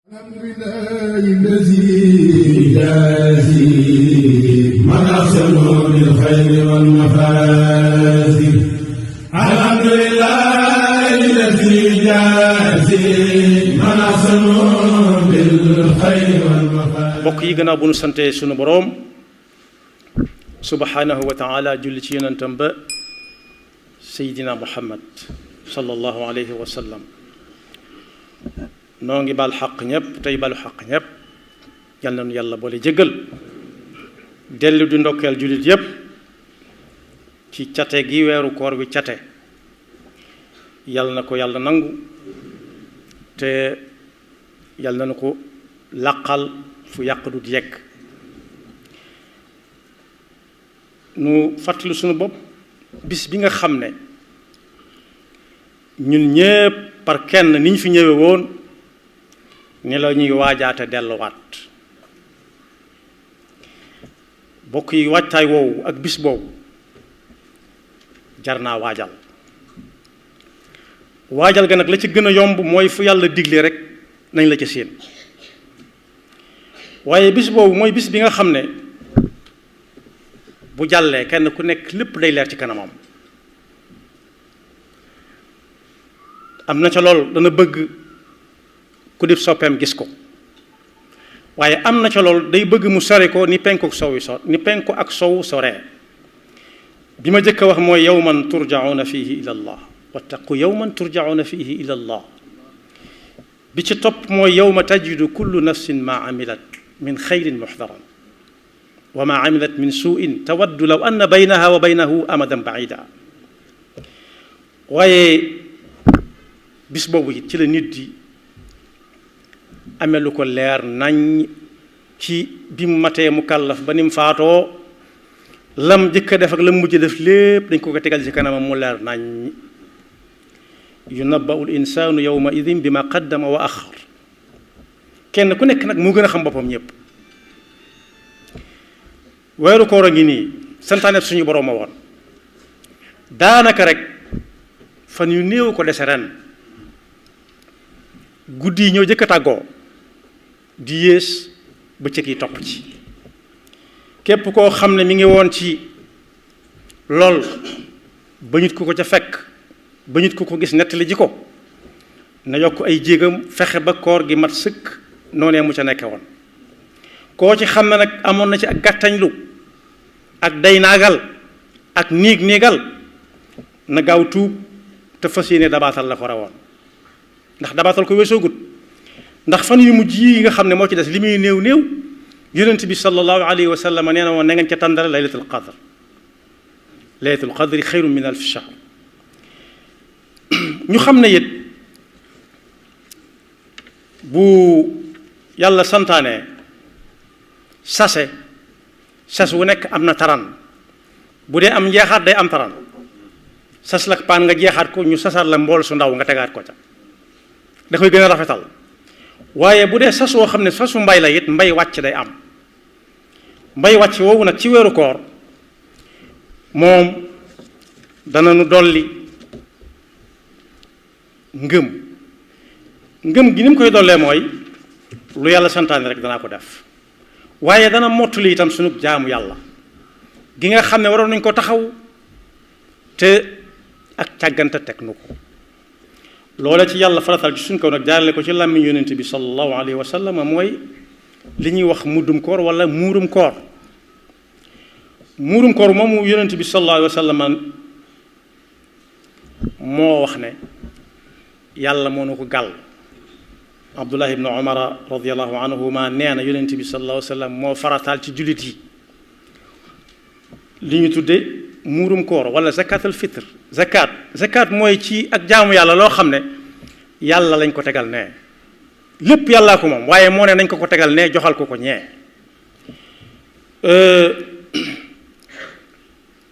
الحمد لله الذي يجازي من أحسن بالخير والمفازي. الحمد لله الذي يجازي من أحسن بالخير والمفازي. mbokk yi gannaaw bu nu sante sunu boroom subhanahu wa taala julli ci yonentam ba Seydina Muhammad sallallahu alayhi wa sallam noo ngi baal xaq ñëpp tey balu xaq ñëpp yal na nu yàlla boole jéggal dellu di ndokkeel jullit yëpp ci cate gi weeru koor wi cate yal na ko yàlla nangu te yal na nu ko làqal fu yàq du yegg nu fàttali sunu bopp bis bi nga xam ne ñun ñépp par kenn ni ñu fi ñëwe woon ni la ñuy waajaate delluwaat bokk yi waajtaay woowu ak bis boobu jar naa waajal waajal ga nag la ci gën a yomb mooy fu yàlla digle rek nañ la ca séen waaye bis boobu mooy bis bi nga xam ne bu jàllee kenn ku nekk lépp day leer ci kanamam am na ca lool dana bëgg ku dib soppeem gis ko waaye am na ca lool day bëgg mu sori ko ni penku ak sow soree bi ma jëkk a wax mooy yawman turjauna fihi ila allah wattaqu yawman turjauna fihi ila allah bi ci topp mooy yawma tajidu kullu nafsin ma amilat min xayrin muxdaran wa ma amilat min suuin tawaddu law anna baynaha wa baynahu amadan baida waaye bis boobu it ci la nit di amee lu ko leer nañ ci bi mu matee mu kàllaf ba ni mu faatoo lam jëkk a def ak lam mujj def lépp dañ ko ko tegal ci kanamam mu leer nañ yunabba'u l insaanu yawma idin bi ma qaddama wa axar kenn ku nekk nag moo gën a xam boppam ñëpp weeru koor a ngi nii santaane suñu boroom a woon daanaka rek fan yu néew ko dese ren guddi yi ñoo jëkk a tàggoo di yées bëccëg yi topp ci képp koo xam ne mi ngi woon ci lool ba nit ku ko ca fekk ba nit ku ko gis nettali ji ko na yokk ay jéegam fexe ba koor gi mat sëkk noonee mu ca nekke woon koo ci xam ne nag amoon na ci ak gàttañlu ak day naagal ak niigal na gaaw tuub te fas yéene dabaatal la ko rawoon ndax dabaatal ko weesoogut ndax fan yu mujj yi nga xam ne moo ci des li muy néew yonent bi sallallahu alayhi wa sallam nee na woon na ngeen ca tàndale laylatul qadr laylatul qadri xayrun min alfi shahr ñu xam ne it bu yàlla santaane sas wu nekk am na taran bu dee am njeexaat day am taran sas la paan nga jeexaat ko ñu sasaat la mbool su ndaw nga tegaat ko ca da koy gën a rafetal waaye bu dee sas woo xam ne sasu mbay la it mbay wàcc day am mbay wàcc woowu nag ci weeru koor moom dana nu dolli ngëm gi ni mu koy dollee mooy lu yàlla santaane rek danaa ko def waaye dana mottali itam sunu jaamu yàlla gi nga xam ne waroon nañ ko taxaw te ak càggante teg nu ko loola ci yàlla faratal ci suñ kaw nag jaarale ko ci làmmiñ yonent bi sallallahu alayhi wa sallam mooy li ñuy wax muddum koor wala muurum koor moomu yonent bi sallallahu alayhi wa sallam moo wax ne yàlla moo nu ko gàll abdullah ibnu umara radiallahu anhuma nee na yonent bi sallallahu alayhi wa sallam moo farataal ci jullit yi li ñu tudde muurum koor wala zakatul fitr zakat mooy ci ak jaamu yàlla loo xam ne yàlla lañ ko tegal nee lépp yàllaa ko moom waaye moo ne nañ ko tegal nee joxal ko ñee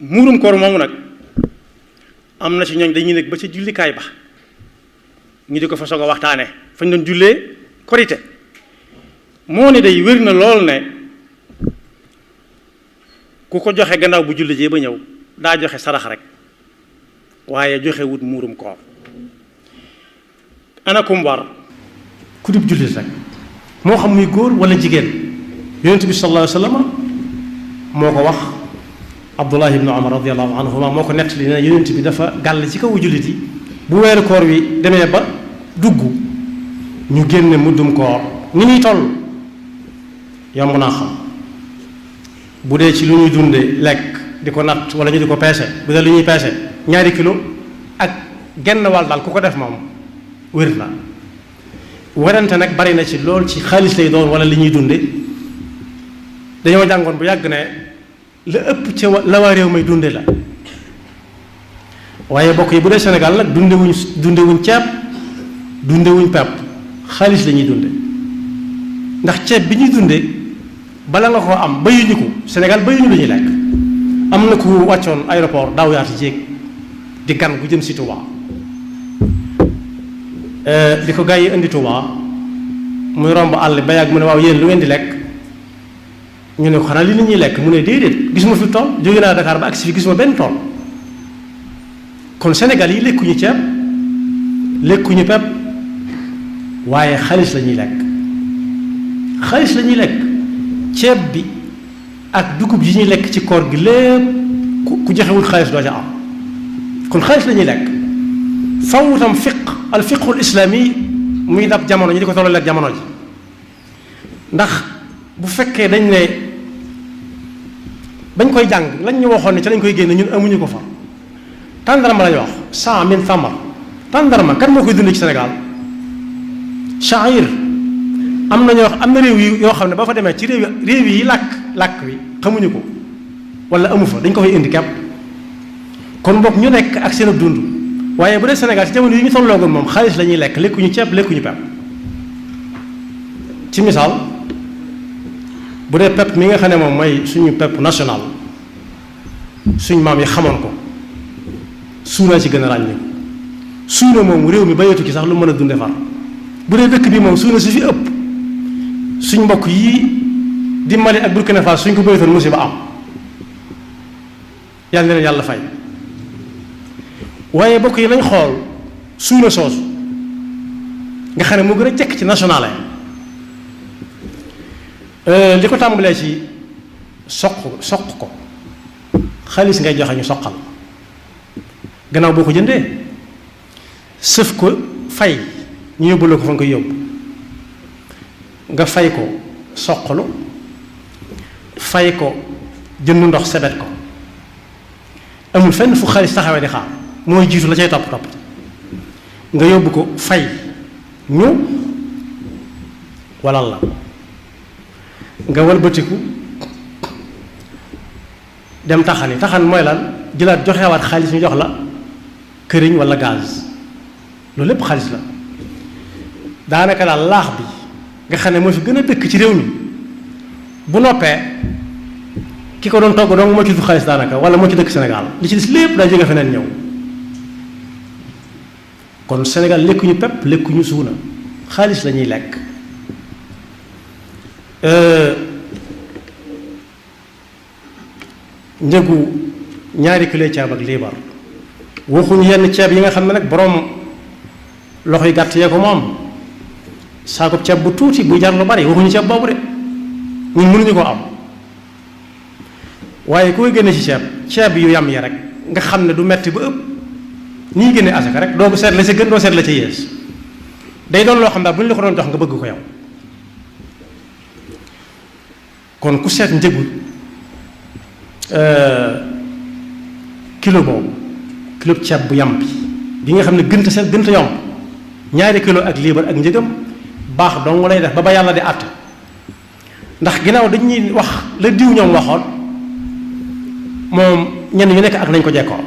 muurum koor moomu nag am na ci ñooñ dañuy nekk ba ci jullikaay ba ñu di ko fa soog a waxtaane fañ doon jullee korite moo ne day wér na lool ne ku ko joxe gannaaw bu julli jee ba ñëw daa joxe sarax rek waaye joxe wut muurum koor ana kum war ku dib jullit rek moo xam muy góor wala jigéen. yonent bi sallallahu alayhi wa sallam moo ko wax, Abdullah ibn Umar radiyallahu anhuma moo ko nettali ne yonent bi dafa gàll ci kaw jullit yi bu weeru koor wi demee ba dugg ñu génne muddum koor ni ñuy toll yomb naa xam. bu dee ci lu ñuy dunde lekk di ko natt wala ñu di ko peese bu dee lu ñuy peese 2 kilo ak genn wàll daal ku ko def moom wér na. werante nag bari na ci lool ci xaalis lay doon wala li ñuy dunde dañoo jàngoon bu yàgg ne la ëpp ca la waa réew may dunde la. waaye bokk yi bu dee Sénégal nag dundewuñ ceeb dundewuñ pepp xaalis la ñuy dunde ndax ceeb bi ñuy dunde bala nga koo am bayuñu ko Sénégal bayuñu lu ñuy lekk. am na ku wàccoon aéroport daaw yaati jéeg di gan gu jëm si Touba di ko gaa yi indi Touba muy romb àll ba yàgg mu ne waaw yéen lu ngeen di lekk ñu ne ko xanaa li nit ñuy lekk mu ne déedéet gisuma fi tool jóge naa Dakar ba agsi fi gisuma benn tool. kon Sénégal yi lekkuñu ceeb lekkuñu pepp waaye xaalis la ñuy lekk xaalis la ñuy lekk ceeb bi ak dugub yi ñuy lekk ci koor gi lépp ku joxewul xaalis doo ca am kon xaalis la ñuy lekk. faw itam al fiqhul islaami muy dab jamono ñi di ko tolloo ak jamono ji ndax bu fekkee dañ ne bañ koy jàng lañ ñu waxoon ne ca lañ koy génne ñun amuñu ko fa. tàndarma lañu wax 100 min thamar tàndarma kan moo koy dund ci Sénégal sha'ir am na ñoo wax am na réew yi yoo xam ne ba fa demee ci réew yi làkk wi xamuñu ko wala amu fa dañ ko fay indi kepp kon bokk ñu nekk ak seen dund waaye bu dee Sénégal ci jamono yi ñu tolloogoon moom xaalis la ñuy lekk lekkuñu ceeb lekkuñu pepp. ci misaal bu dee pepp mi nga xam ne moom mooy suñu pepp national suñ maam yi xamoon ko suuna ci gën a ràññee suuna moom réew mi bayeetu ci sax lu mën a dunde far bu dee dëkk bi moom suuna si fi ëpp suñ mbokk yii di Mali ak Burkina Faso suñ ko bayetoon musiba am yàlla na leen yàlla fay. waaye bokk yi lañ xool suuna soosu nga xam ne moo gën a jekk ci national li ko tàmbalee ci soq ko xaalis ngay joxe ñu soqal gannaaw boo ko jëndee sëf ko fay ñu yóbbu la ko fa nga koy yóbbu nga fay ko soqalu fay ko jënd ndox sebet ko amul fenn fu xaalis taxawee di xaar mooy jiitu la cay topp nga yóbbu ko fay ñu walal la nga walbatiku dem taxan mooy lan jëlaat joxewaat xaalis ñu jox la këriñ walla gaz loolu lépp xaalis la daanaka daal laax bi nga xam ne moo fi gën a dëkk ci réew mi bu noppee ki ko doon togg dong moo ci du xaalis daanaka walla moo ci dëkk Sénégal li ci des lépp daa jóge feneen ñëw kon Sénégal lekkuñu pepp lekkuñu suuna xaalis la ñuy lekk njëgu 2 kilo ceeb ak liibar waxuñu yenn ceeb yi nga xam ne nag boroom loxo yi gàtt yee ko moom saako ceeb bu tuuti bu jar lu bari waxuñu ceeb boobu de ñun mënuñu ko am waaye ku koy génne ci ceeb yu yam ya rek nga xam ne du metti ba ëpp ni ñu génne asaka rek doo ko seet la ca gën doo seet la ca yées day doon loo xam daal bu ñu la ko doon jox nga bëgg ko yow kon ku seet njëgu kilo boobu kilo ceeb bu yam bi nga xam ne gënta seet gënta yomb 2 kilo ak liibar ak njëgam baax dong lay def ba yàlla di àtte ndax ginnaaw dañuy wax la diw ñoom waxoon moom ñenn ñu nekk ak nañ ko jekkoo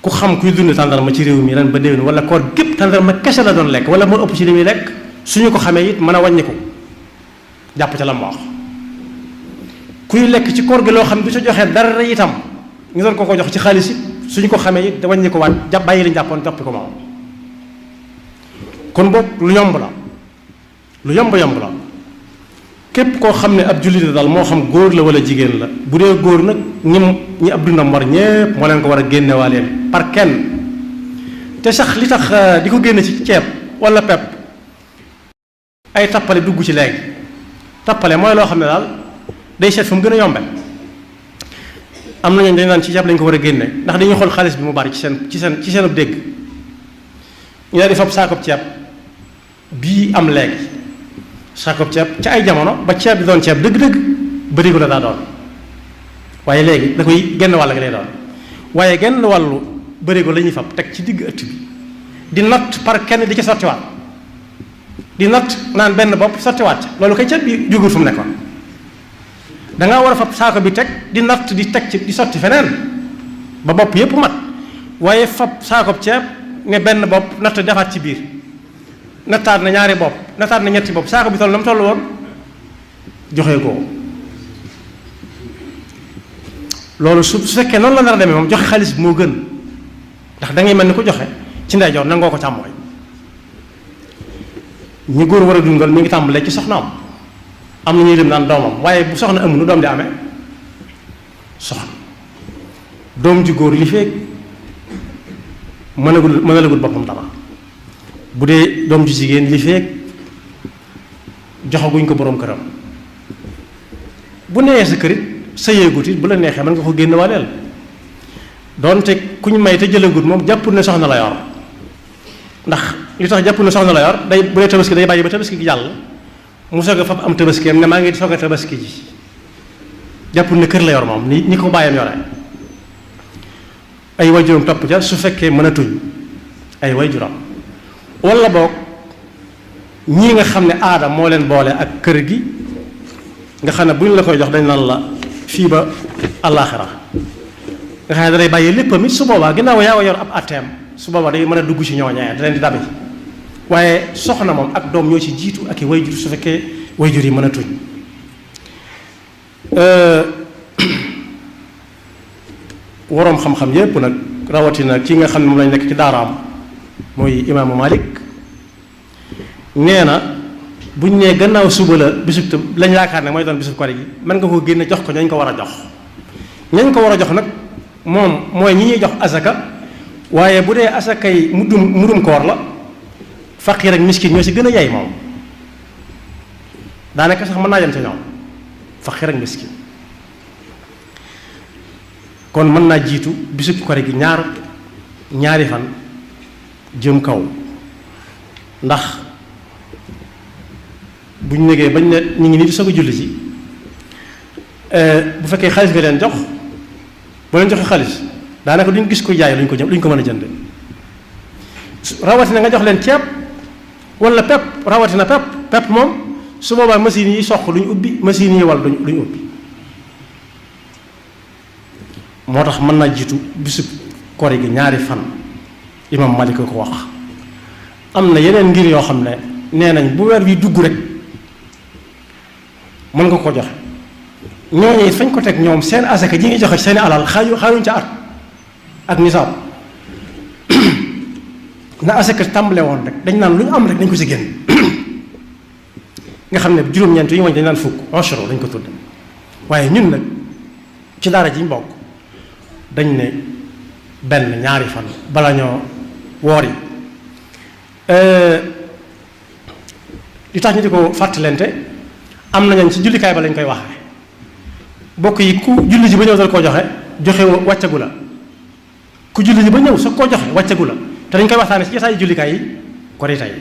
ku xam kuy dund tàndarma ci réew mi ren ba déwén wala koor gépp tàndarma kese la doon lekk wala moo ëpp ci li muy lekk suñu ko xamee it mën a wàññi ko jàpp ca la mu wax kuy lekk ci koor gi loo xam ne du sa joxee dara itam ñu doon ko jox ci xaalis it suñu ko xamee it wàññi ko waat jàpp bàyyi lañ jàppoon joppi ko moom kon boobu lu yomb la lu yomb la képp koo xam ne ab jullit la daal moo xam góor la wala jigéen la bu dee góor nag ñi ab dundam war ñépp moo leen ko war a génnewaaleel par kenn te sax li tax di ko génne ci ceeb wala pepp ay tappale dugg ci léegi tappale mooy loo xam ne daal day seet fu mu gën a yombe am na ñooñu dañ naan ci ceeb lañ ko war a génne ndax dañuy xool xaalis bi mu bari ci seen dégg ñu daal di fab saakob ceeb bii am léegi saakob ceeb ci ay jamono ba ceeb bi doon ceeb dëgg-dëgg bërigo la daa doon waaye léegi da koy genn wàll gi lay doon waaye genn wàllu bërigo la ñuy fab teg ci digg ëtt bi di natt par kenn di ci sottiwaat di natt naan benn bopp sottiwaat loolu kay ceeb bi jógul fu mu nekkoon dangaa war a fab saako bi teg di natt di teg ci di sotti feneen ba bopp yépp mat waaye fab saakob ceeb ne benn bopp natt defaat ci biir nattaat na ñaari bopp nattaat na ñetti bopp saako bi toll na mu toll woon joxe ko loolu su fekkee noonu la nar a demee moom joxe xaalis bi moo gën ndax da ngay mel ni ko joxe ci ndeyjoor nangoo ko càmmooñ ñi góor war a dundal mi ngi tàmbalee ci soxnaam am na ñuy lim naan doomam waaye bu soxna amul nu doom di amee soxna doom ji góor li feeg mënalagul boppam dara bu dee doom ju jigéen li feeg joxaguñ ko boroom këram bu neexee sa kërit sa yéegut it bu la neexee mën nga ko génn waaleel doonte ku ñu may te jëlagut moom jàppul ne soxna la yor ndax li tax jàppul ne soxna la yor day bu dee tabaski day bàyyi ba tabaski gi jàll mu soog a fab am tabaskeem ne maa ngi soog a tabaski ji jàppul ne kër la yor moom ni ko bàyyam yore ay waajuram topp ca su fekkee mënatuñ ay waajuram walla boog ñii nga xam ne aada moo leen boole ak kër gi nga xam ne bu ñu la koy jox dañ naan la fii ba àllaaxira nga xam ne danay bàyyi léppam it su boobaa ginnaaw yaa wa yor ab atteem su boobaa day mën a dugg ci ñooñee da leen di dabi waaye soxna moom ak doom ñoo ci jiitu ak i wayjur su fekkee wayjur yi mën a tuñ waroom xam-xam yépp nag rawatina ki nga xam ne moom lañ nekk ci daaraam mooy imaamu Malik nee na buñ nee gannaaw suba la bisub te lañ yaakaar ne mooy doon bisub kori gi mën nga ko génne jox ko ñañ ko war a jox ñañ ko war a jox nag moom mooy ñi ñuy jox asaka waaye bu dee asaka yi mudum koor la faqiir ak miskin ñoo si gën a yay moom daanaka sax mën naa yem ca ñoom faqiir ak miskin kon mën naa jiitu bisub kori gi ñaari fan jëm kaw ndax bu ñu negee bañ ne ñu ngi nii di soog a julli ci bu fekkee xaalis nga leen jox boo leen joxee xaalis daanaka duñ gis ko jaay luñ ko mën a jënd rawatina nga jox leen ceeb wala pepp rawatina pepp moom su boobaa machines yi soq duñ ubbi machines yi wal duñ ubbi moo tax mën naa jiitu bisub kori gi ñaari fan imam Malik ko wax am na yeneen ngir yoo xam ne nee nañ bu weer wi dugg rek mën nga ko joxe ñooñu it fañ ko teg ñoom seen asaka ji ngi joxe seen alal xaaruñ ca at ak nisaab na asaka tàmbale woon rek dañ naan lu ñu am rek dañ ko si génn nga xam ne juróom-ñeent yi ñu wañ dañ naan fukk enchero dañ ko tudd waaye ñun nag ci daara ji ñu bokk dañ ne benn ñaari fan bala ñoo woor yi li tax ñu di ko fàttalente am nañu ci jullikaay ba lañ koy waxee bokk yi ku julli ji ba ñëw dal koo joxe wàccagu la ku julli ji ba ñëw sa koo joxe wàccagu la te dañ koy waxtaane ci jotaayu jullikaay yi ko di tey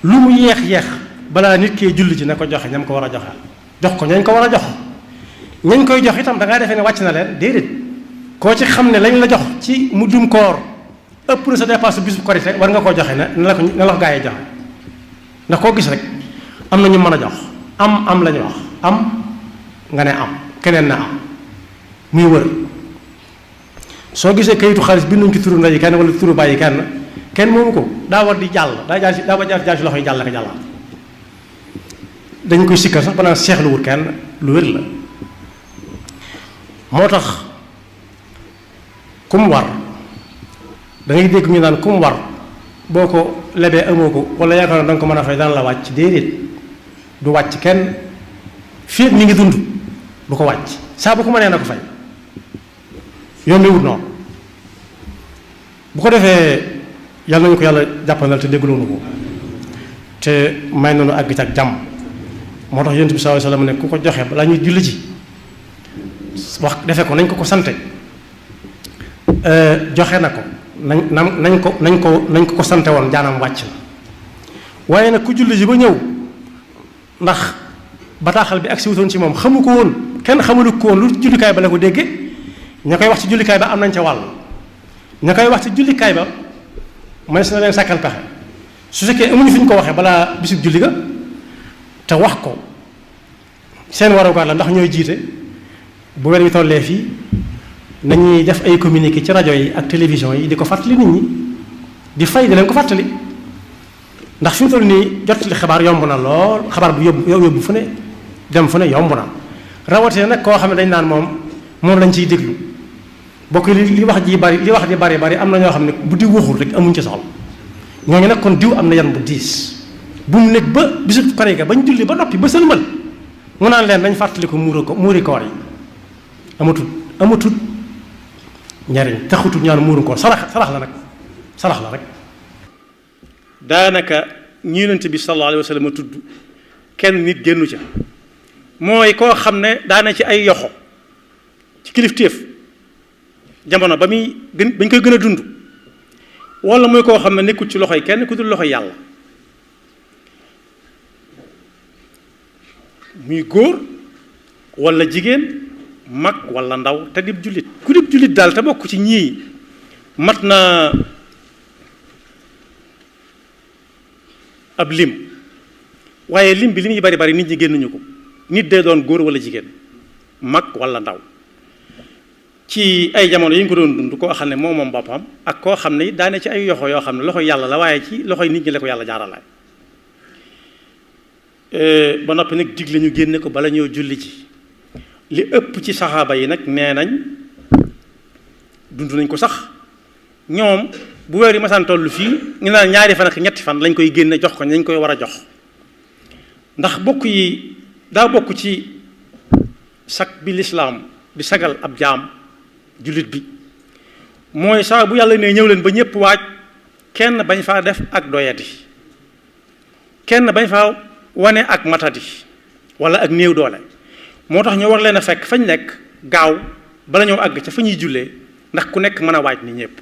lu mu yeex balaa nit kee julli ji na ko joxe ñam ko war a joxe jox ko ñañ ko war a jox ñañ koy jox itam da ngaa defee ne wàcc na leen déedéet koo ci xam ne lañ la jox ci mujjum koor ëpp na sa dépasse bisu korite war nga koo joxe na la ko gaa yi joxe ndax koo gis rek am na ñu mën a jox am la ñu wax am nga ne am keneen na am muy wër soo gisee kayitu xaalis binduñ ci turu ndey kenn wala turu bàyyi kenn moomu ko daa war di jàll daa war jaar ci loxo yi jàll ka jàllaat dañ koy sikkal sax ba naan seexlu wut kenn lu wér la moo tax kum war da ngay dégg ñu naan kum war boo ko lebee amoo ko wala yaakaar na danga ko mën a fay daan la wàcc déedéet du wàcc kenn fii mi ngi dund du ko wàcc saa bu ko mënee na ko fay yombi wut noonu bu ko defee yàlla nañu ko yàlla jàppandal te dégluwoonu ko te may noonu àgg ci ak jàmm. moo tax yonent bi sallallahu alayhi wasallam ne ku ko joxe balaa ñuy julli ji wax defe ko nañ ko sante joxe na ko nañ ko sante woon jaanam wàcc na. waaye nag ku julli ji ba ñëw ndax bataaxal bi ak si wutoon ci moom xamu ko woon kenn xamulu ko woon lu jullikaay ba la ko dégge ña koy wax ci jullikaay ba am nañ ca wàll ña koy wax ci jullikaay ba mënees na leen sàkkal pexe su fekkee amuñu fi ñu ko waxee balaa bisub julli ga te wax ko seen warugar la ndax ñooy jiite bu weer wi tollee fii nañuy def ay communiqué ci rajo yi ak télévision yi di ko fàttali nit ñi di fay di leen ko fàttali ndax fi mu toll nii jottali xabaar yomb na lool xabaar bu yóbbu fu ne dem fu ne yomb na rawatina nag koo xam ne dañ naan moom lañ ciy déglu bokk li wax ji bari am na ñoo xam ne bu diw waxul rek amuñ ci soxla ñooñu nag kon diw am na yan bu diis bu mu nekk ba bisu pare ga bañ julli ba noppi ba sëlmal mu naan leen dañ fàttali ko muuri koor yi amatut njariñ taxutut ñaan muuru koor sarax la rek daanaka ñi Yonent bi sallallahu alayhi wa sallam tudd kenn nit génnu ca mooy koo xam ne daana ci ay yoxo ci kilifteef jamono bañ koy gën a dund wala mooy koo xam ne nekkul ci loxoy kenn ku dul loxoy yàlla muy góor wala jigéen mag wala ndaw te dib jullit ku dib jullit daal te bokk ci ñii mat na ab lim waaye lim bi li muy bari nit ñi génnuñu ko nit day doon góor wala jigéen mag wala ndaw ci ay jamono yi ñu ko doon dund koo xam ne moom boppam ak koo xam ne daane ci ay yoxo yoo xam ne loxo yàlla la waaye ci loxoy nit ñi la ko yàlla jaaralaay ba noppi nag digle ñu génne ko bala ñoo julli ci li ëpp ci saxaaba yi nag nee nañ dund nañ ko sax ñoom bu weer yi masaan toll fii ñu naan ñaari fan ak ñetti fan lañ koy génne jox ko nañ koy war a jox ndax bokk yi daa bokk ci sag bi lislaam di sagal ab jaam jullit bi mooy saa bu yàlla ne ñëw leen ba ñëpp waaj kenn bañ faa def ak doyadi kenn bañ faa wane ak matadi wala ak néew doole moo tax ñu war leen a fekk fañ nekk gaaw bala ñoo àgg ca fa ñuy jullee ndax ku nekk mën a waaj ni ñëpp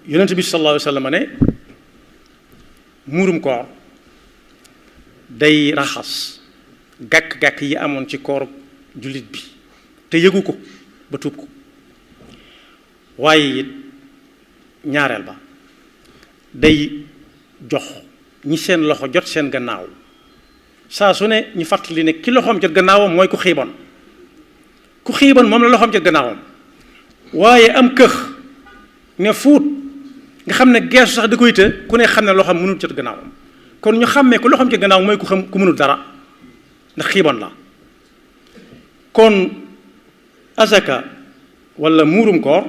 yonent bi sallallahu alayhi wa sallam ne muurum koor day raxas gàkk-gàkk yi amoon ci kooru jullit bi te yëgu ko ba tuub ko waaye it ñaareel ba day jox ñi seen loxo jot seen gannaaw saa su ne ñu fàttali ne ki loxoom jot gannaawam mooy ku xiiboon moom la loxoom jot gannaawam waaye am këx ne fuut nga xam ne geesu sax da koy të ku ne xam ne loxoom mënul jot gannaawam kon ñu xàmmee ku loxoom jot gannaaw mooy ku mënul dara ndax xiiboon la kon asaka wala muurum koor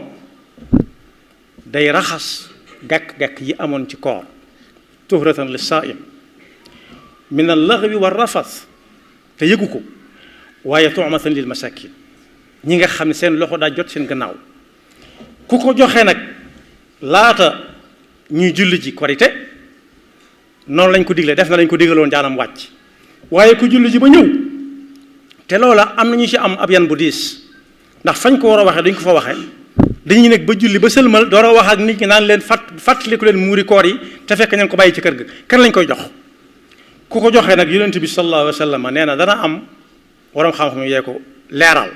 day raxas gàkk-gàkk yi amoon ci koor tuhratan lis saa'im min al-laghwi wa rafas te yëgu ko waaye tu'matan lil masakin ñi nga xam ne seen loxo daa jot seen gannaaw ku ko joxe nag laata ñuy julli ji korite noonu lañ ko digle def na lañ ko digaloon jaanam wàcc waaye ku julli ji ba ñëw te loola am na ñu ci am ab yan bu diis ndax fañ ko war a waxee duñ ko fa waxee dañuy nekk ba julli ba sëlmal door a wax ak nit ñi naan leen fàttaliku leen muuri koor yi te fekk ña ko bàyyi ci kër ga kan lañ koy jox ku ko joxee nag yonent bi sallallahu alayhi wa sallam nee na dana am waroom xam-xam yee ko leeral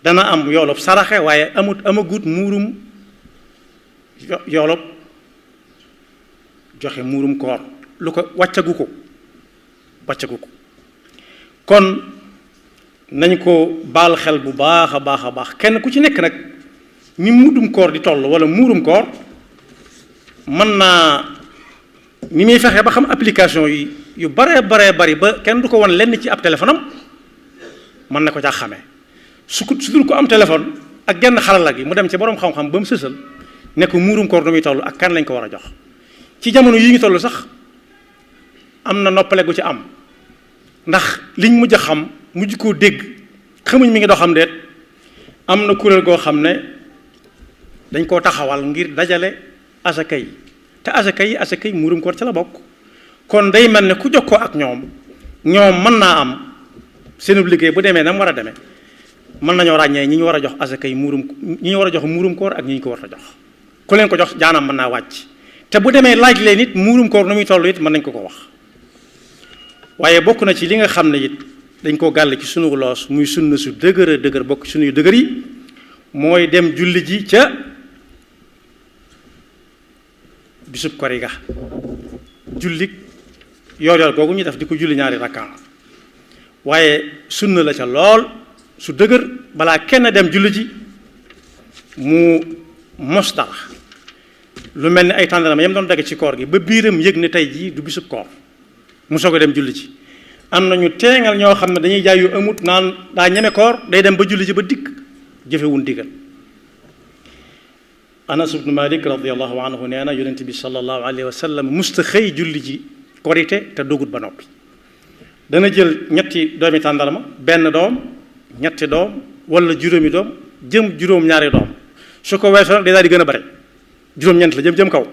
dana am yoolub saraxe waaye amagut muurum yoolub joxe muurum koor lu ko wàccagu ko kon nañ ko baal xel bu baax a baax kenn ku ci nekk nag ni muddum koor di toll wala muurum koor mën naa ni muy fexe ba xam application yi yu bari ba kenn du ko wan lenn ci ab téléphone am mën na ko caa xamee su dul ko am téléphone ak genn xarala gi mu dem ci borom xam-xam ba mu sësal ne ko muurum koor nu muy toll ak kan lañ ko war a jox ci jamono yi ñu toll sax am na noppale gu ci am ndax liñ mujj a xam mujj koo dégg xamuñ mi ngi doo xam deet am na kuréel goo xam ne dañ koo taxawal ngir dajale asaka yi te asaka yi muurum koor ca la bokk. kon day mel ne ku jokkoo ak ñoom mën naa am seenub liggéey bu demee na mu war a demee mën nañoo ràññee ñi ñu war a jox asaka yi ñi ñu war a jox muurum koor ak ñi ñu ko war a jox ku leen ko jox jaanam mën naa wàcc te bu demee laaj leen it muurum koor nu muy toll it mën nañ ko wax. waaye bokk na ci li nga xam ne it dañ koo gàll ci sunu loos muy sunna su dëgër bokk sunuy dëgër yi mooy dem julli ji ca bisub kori ga julli yor googu ñu def di ko julli ñaari rakka waaye sunna la ca lool su dëgër balaa kenn dem julli ji mu mos dara lu mel ni ay tàndarama yam doon dagg ci koor gi ba biiram yëg ne tey jii du bisub koor mu soog a dem julli ji. am na ñu teengal ñoo xam ne dañuy jaay yu amut naan daa ñeme koor day dem ba julli ji ba dikk jëfewun digal. Anas ibnu Malik radiyallahu anhu nee na yonent bi sallallahu alayhi wa sallam musta xëy julli ji korite te dogut ba noppi. dana jël ñetti doomi tàndarma benn doom ñetti doom wala juróomi doom jëm juróom-ñaari doom su ko weesoo day daal di gën a bare juróom-ñeent la jëm kaw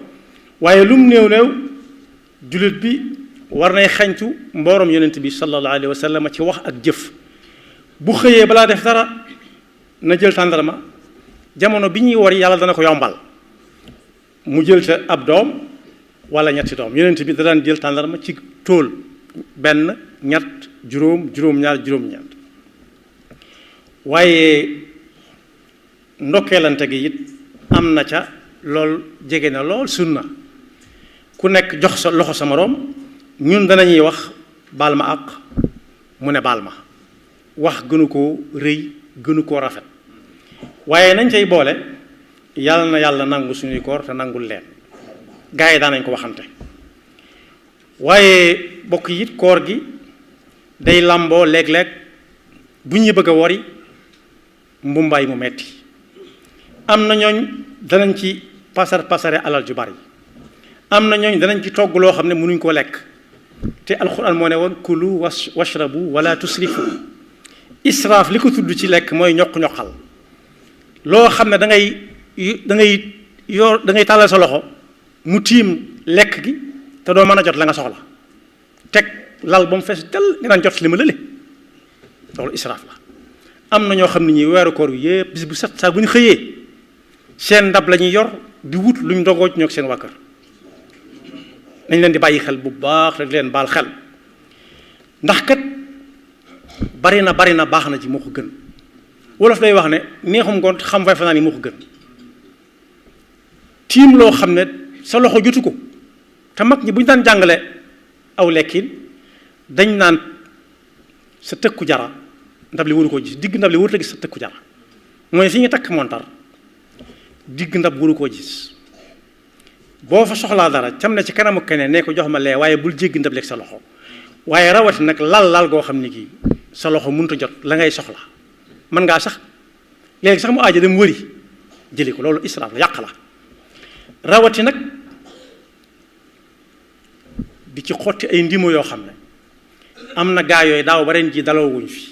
waaye lu mu néew jullit bi war nay xañtu mboorom yonent bi sallallahu alayhi wa sallam ci wax ak jëf bu xëyee balaa def dara na jël tàndarma jamono bi ñuy wori yàlla dana ko yombal mu jël ca ab doom wala ñetti doom yonent bi da daan jël tàndarma ci tóol benn ñett juróom-ñaar juróom-ñeent waaye ndokkeelante gi it am na ca lool jege na lool sunna ku nekk jox sa loxo sa moroom ñun danañuy wax baal ma àq mu ne baal ma wax gënu koo rëy gënu koo rafet waaye nañ cay boole yàlla na yàlla nangu suñuy koor te nangul leen gaa yi daan nañ ko waxante waaye bokk it koor gi day làmboo léeg-léeg bu ñuy bëgg a wori mbumbaay mu metti am na ñooñ danañ ci pasare alal ju bari am na ñooñ danañ ci togg loo xam ne mënuñ koo lekk te alxuraan moo ne woon kulu washrabu wala tusrifu israaf li ko tudd ci lekk mooy ñoq-ñoqal loo xam ne da ngay tàllal sa loxo mu tiim lekk gi te doo mën a jot la nga soxla teg lal ba mu fees del nga daan jot li ma lële loolu israaf la am na ñoo xam ne ñi weeru koor wi yëpp bis bu set saa bu ñu xëyee seen ndab la ñuy yor di wut luñ dogoo ci ñoog seen waa kër nañ leen di bàyyi xel bu baax rek leen baal xel ndax kat bari na baax na ci moo ko gën wolof day wax ne neexum ngoon xam fay fanaan yi moo ko gën tiim loo xam ne sa loxo jotu ko te mag ñi bu ñu daan jàngale aw lekkin dañ naan sa tëkku jara ndab li waru koo gis digg ndab li warut a gis sa tëkku jara mooy fi ñu takk montar digg ndab waru koo gis boo fa soxlaa dara cam ne ci kanamu keneen ne ko jox ma lee waaye bul jéggi ndab leeg sa loxo waaye rawati nag lal goo xam ne kii sa loxo mënut a jot la ngay soxla mën ngaa sax léegi sax mu aaja dem wëri jëli ko loolu israaf la yàq la rawati nag di ci xotti ay ndimo yoo xam ne am na gaa yooyu daaw ba ren ji daloo wuñ fi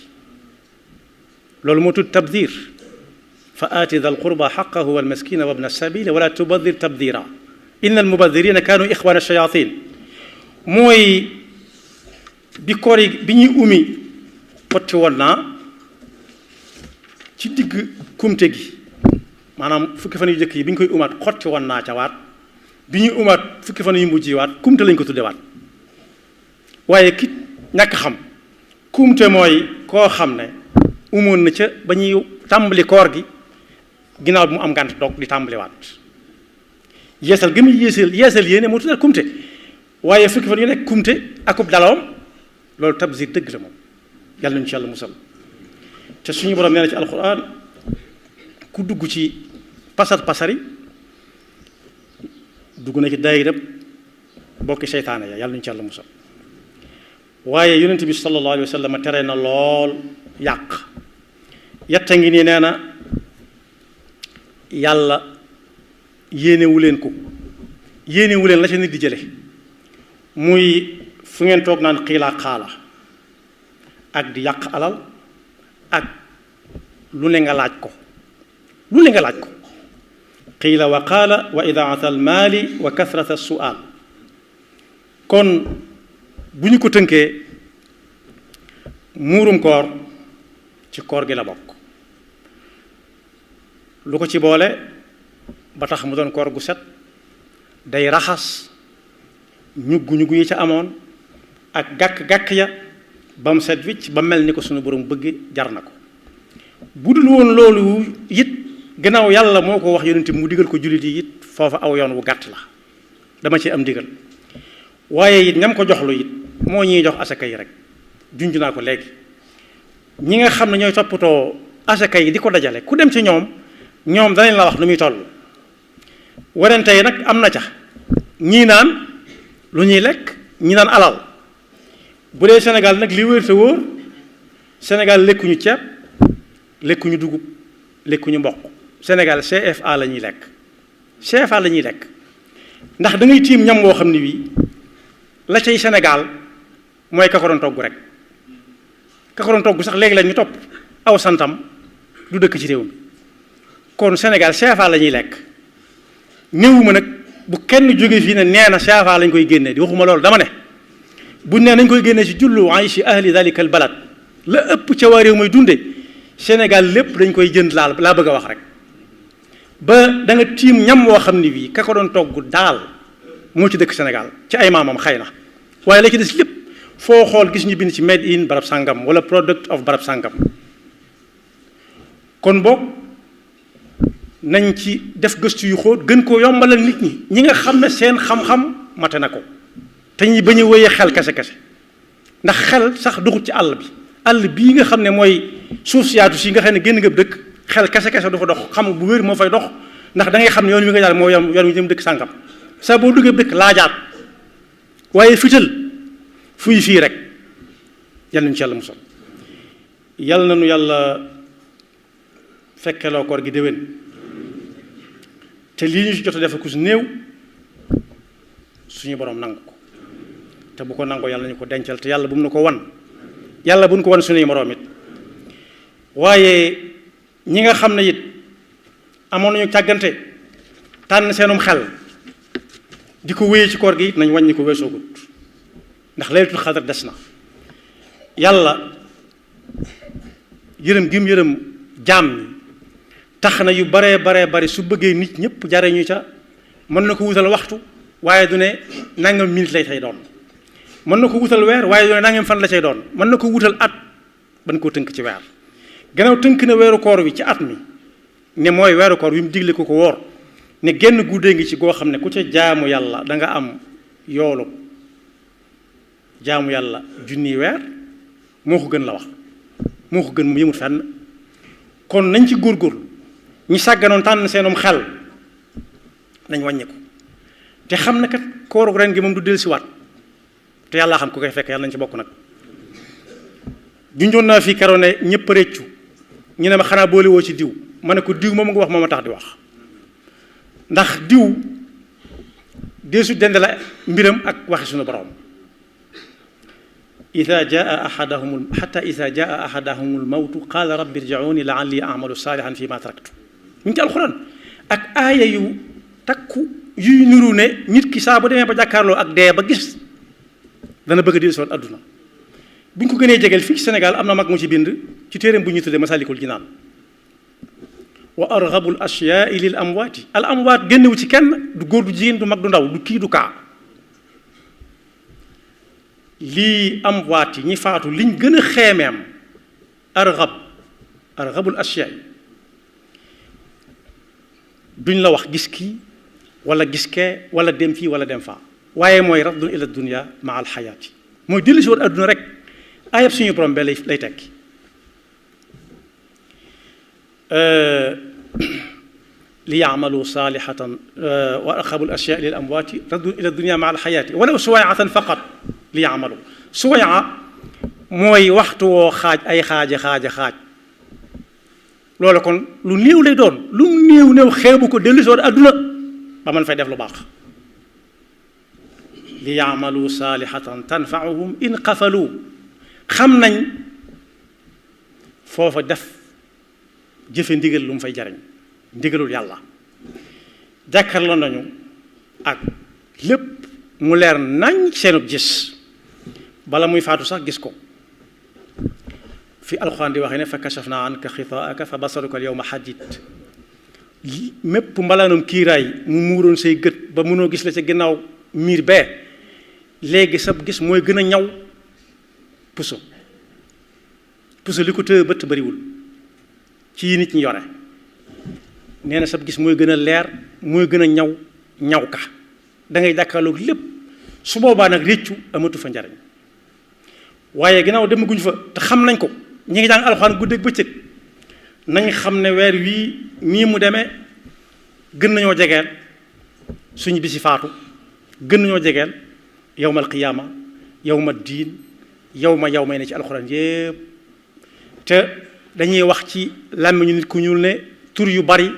loolu moo tudd tabdir fa aati dal qurba xaqahu wal maskina wa bna sabili wala tubadir tabdira inna al mubadirina kaanu ixwana shayatin mooy bi koor yi bi ñuy umi xotti woon naa ci digg kumte gi maanaam fukki fan yu jëkk yi bi ñu koy umaat xotti woon naa ca waat bi ñuy umaat fukki fan yu mujj yi waat kumte lañ ko tudde waat waaye ki ñàkk xam kumte mooy koo xam ne umoon na ca ba ñuy tàmbali koor gi ginnaaw bi mu am ngànt doog di tàmbaliwaat yeesal gi muy yeesal yéene moo tuddal kumte waaye fukki fan yu nekk kumte akub dalawam loolu tabzir dëgg la moom yàlla nañu ci yàlla musal te suñu borom nee na ci alquran ku dugg ci pasari dugg na ci daayira bokki seytaane ya yàlla nañu ci yàlla musal waaye yonent bi sallallahu alayhi wa sallam tere na lool yàq yetta ngi nii nee na yàlla yéenewu leen ko yéenewu leen la ca nit di jële muy fu ngeen toog naan xiilaa xaala ak di yàq alal ak lu ne nga laaj ko qiila wa qaala wa idaata almaali wa kathrata alsuaal. kon bu ñu ko tënkee muurum koor ci koor gi la bokk. lu ko ci boole ba tax mu doon koor gu set day raxas ñugg yi ca amoon ak gàkk-gàkk ya ba mu set wicc ba mel ni ko sunu borom bëgg jar na ko. bu dul woon loolu it gannaaw yàlla moo ko wax yonent mu digal ko jullit yi it foofa aw yoon wu gàtt la dama ci am digal. waaye it ñam ko jox lu it moo ñuy jox asaka yi rek junj naa ko léegi. ñi nga xam ne ñooy toppatoo asaka yi di ko dajale ku dem ci ñoom danañ la wax nu muy toll. werante yi nag am na ca ñii naan lu ñuy lekk ñii naan alal. bu dee Sénégal nag li wér te wóor Sénégal lekkuñu ceeb lekkuñu dugub lekkuñu mboq. Sénégal CFA la ñuy lekk CFA la ñuy lekk ndax da ngay tiim ñam woo xam ne wii la cay Sénégal mooy ka ko doon togg rek. ka ko doon togg sax léegi la ñu topp aw santam du dëkk ci réew mi kon Sénégal CFA la ñuy lekk. néewuma nag bu kenn jóge fii ne nee na CFA lañ koy génnee di waxuma loolu dama ne buñ nee nañ koy génnee ci jullu ayshi ahli dalika al balad la ëpp ca waa réew mooy dunde Sénégal lépp dañ koy jënd laa bëgg a wax rek. ba da nga tiim ñam woo xam ne bii ka ko doon togg daal moo ci dëkk Sénégal ci ay maamam xëy na waaye la ci des lépp foo xool gis ñu bind ci made in barab sàngam wala product of barab sàngam. kon boog nañ ci def gëstu yu xóot gën koo yombalal nit ñi nga xam ne seen xam-xam mate na ko te ñi bañ a wéyee xel kese ndax xel sax duxut ci àll bii nga xam ne mooy suuf siyaatu si nga xam ne génn nga dëkk xel kese du fa dox xam bu wér moo fay dox ndax da ngay xam ne yoon wi nga jaar moo yoon wi jëm dëkk sàngam saa boo duggee dëkk laajaat waaye fital fuy fii rek yal nañu ci yàlla musal. yal na nu yàlla fekkeloo koor gi déwén te lii ñu ci jot a def ku si néew suñu borom nangu ko te bu ko nangoo yàlla ñu ko dencal te yàlla bu mu na ko wan yàlla bu ñu ko wan suñuy moroom it. waaye ñi nga xam ne it amoon nañu càggante tànn seenum xel di ko wéyee ci koor gi it nañ wàññi ko weesoogut ndax laylatul xadar des na. yàlla yërëm gim yërëm jaam ñi tax na yu baree bari su bëggee nit ñëpp jariñu ca mën na ko wutal waxtu waaye du ne nangam minute lay tey doon. mën na ko wutal weer waaye du ne nangam fan la cay doon. mën na ko wutal at ban koo tënk ci weer. gannaaw tënk na weeru koor wi ci at mi ne mooy weeru koor wi mu digle ko woor ne genn guddee ngi ci goo xam ne ku ca jaamu yàlla da nga am yoolu jaamu yàlla junniy weer moo ko gën la wax moo ko gën mu yëmut fenn. kon nañ ci góorgóorlu ñi sàgganoon tànn seenum xel nañ wàññi ko te xam ne kat kooru ren gi moom du dellusiwaat te yàlla xam ku koy fekk yàlla nañ ci bokk nag. junjoon naa fii keroog ne ñëpp réccu ñu ne ma xanaa boole woo ci diw ma ne ko diw moom nga wax moo ma tax di wax ndax diw deesu dend la mbiram ak waxi suñu borom. ida jaa ahadahum almawtu qaala rabbi irji'uuni la'allii a'malu saalihan fi ma taraktu ñu ngi ci alxuraan ak aaya yu takku yuy nuru ne nit ki saa bu demee ba jàkkaarloo ak dee ba gis dana bëgg a dellu si waat adduna. bu ñu ko gënee jegeel fii ci Sénégal am na mag mu ci bind ci téereem bu ñuy tuddee Masaalikul Jinaan wa arghabul ashyaai lil amwaati al amwaat génnewu ci kenn du góor du jigéen du mag du ndaw du kii du kaa. lii amwaat yi ñi faatu liñ gën a xeemeem arghabul ashyaai duñ la wax gis kii wala gis kee wala dem fii wala dem faa waaye mooy raddun ila dunya ma al xayaati mooy dellu si woon adduna rek. ayab suñu borom be lay tekki li yaamalu saalihatan wa arxabul ashyaa lil amwaati raddu ila dunia ma alxayaati walaw suwayatan faqat li yaamalu suwaya mooy waxtu woo xaaj ay xaaj loolu kon lu néew lay doon lu néew xeebu ko dellu si woon adduna ba man fay def lu baax. li yaamalu saalihatan tanfauhum in qafalu xam nañ foofa def jëfe ndigal lu mu fay jariñ ndigalul yàlla jàkkaarloo nañu ak lépp mu leer nañ seenub gis bala muy faatu sax gis ko fi alxuraan di waxee ne fa kashafna anka xitaaka fa basaruka al yawma hadid mépp mbalaanum kiiraay mu muuroon say gët ba mënoo gis la ca ginnaaw miir bee léegi sab gis mooy gën a ñaw puso li ko tëye bët bariwul ci yi nit ñi yore nee na sab gis mooy gën a leer mooy gën a ñaw ka da ngay jàkkaarloog lépp su boobaa nag réccu amatu fa njariñ waaye ginnaaw demaguñ fa te xam nañ ko ñi ngi jàng alxuraan guddeeg bëccëg nañ xam ne weer wii nii mu demee gën nañoo jegeel suñu bisi faatu gën nañoo jegeel yawmal qiyaama yawma diin yow may ne ci alxuraan yépp te dañuy wax ci làmmiñu nit ku ñuul ne tur yu bari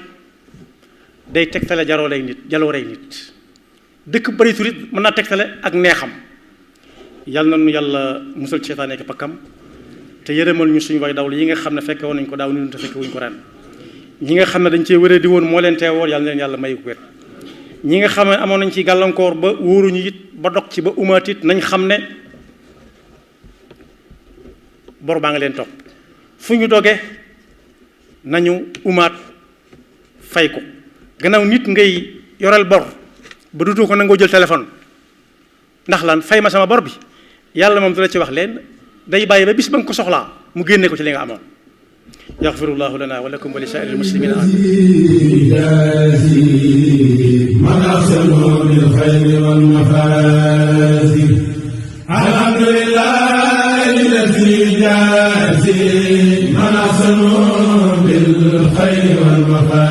day tegtale jaloo rey nit dëkk bari tur it mën naa tegtale ak neexam yàlla na nu yàlla musal ci seytaane ak pakkam te yërëmal ñu suñu way dawlu yi nga xam ne fekke woon nañ ko daaw ni te fekke wuñ ko ren ñi nga xam ne dañ cee wéree di woon moo leen teewoon yàlla na leen yàlla may ko wér ñi nga xam ne amoon nañ ci gàllankoor ba wóoruñu it ba dog ci ba umaat it nañ xam ne bor baa nga leen topp fu ñu doge nañu umaat fay ko gannaaw nit ngay yoreel bor ba dutu ko nangoo jël téléphone ndax lan fay ma sama bor bi yàlla moom du la ci wax leen day bàyyi ba bis ba nga ko soxlaa mu génne ko ci li nga amoon yaxfirullahu lana wa lakum wa li saa'iril muslimina man ahsanu bil khayri wal mafazi alhamdulillahi alladhi jazi man ahsanu bil khayri wal mafazi